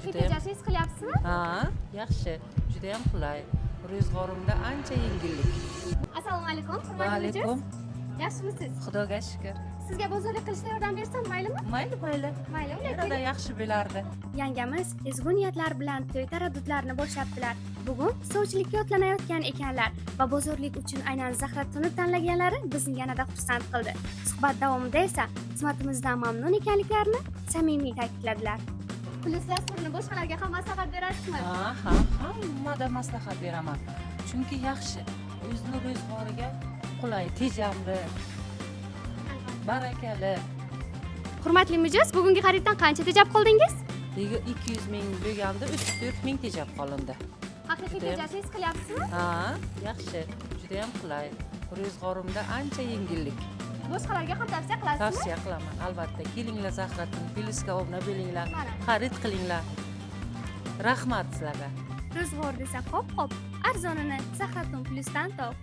Haqiqiy Judayam- tejashni his qilyapsizmi? Ha, yaxshi, judayam qulay. Ro'zg'orimda ancha yengillik. Assalomu alaykum, Va hurmatli mijoz. alaykum. Yaxshimisiz? Xudoga shukur. Sizga bozorlik qilishda yordam bersam, maylimi? Mayli, mayli. Mayli, unda Yanada keling. yaxshi bo'lardi. Yangamiz ezgu niyatlar bilan to'y taraddudlarini boshlabdilar. Bugun sovchilikka otlanayotgan ekanlar va bozorlik uchun aynan Zahrattuni tanlaganlari bizni yanada xursand qildi. Suhbat davomida esa xizmatimizdan mamnun ekanliklarini samimiy ta'kidladilar. Plyus dasturini boshqalarga ham maslahat berasizmi? Ha, hammada maslahat beraman. Chunki yaxshi, o'zini ro'zg'origa qulay, tejamli, barakali. Hurmatli mijoz, bugungi xariddan qancha tejab qoldingiz? 200 ming bo'lganda 34 ming tejab qolindi. Haqiqiy Judayam- tejashni his qilyapsizmi? Ha, yaxshi, judayam qulay. Ro'zg'orimda ancha yengillik. Boshqalarga ham tavsiya qilasizmi? Tavsiya qilaman, albatta. Kelinglar, Zahraddin Plyusga obuna bo'linglar, Mana. xarid qilinglar. Rahmat sizlarga. Ro'zg'or desa qop-qop, arzonini Zahraddin Plyusdan top.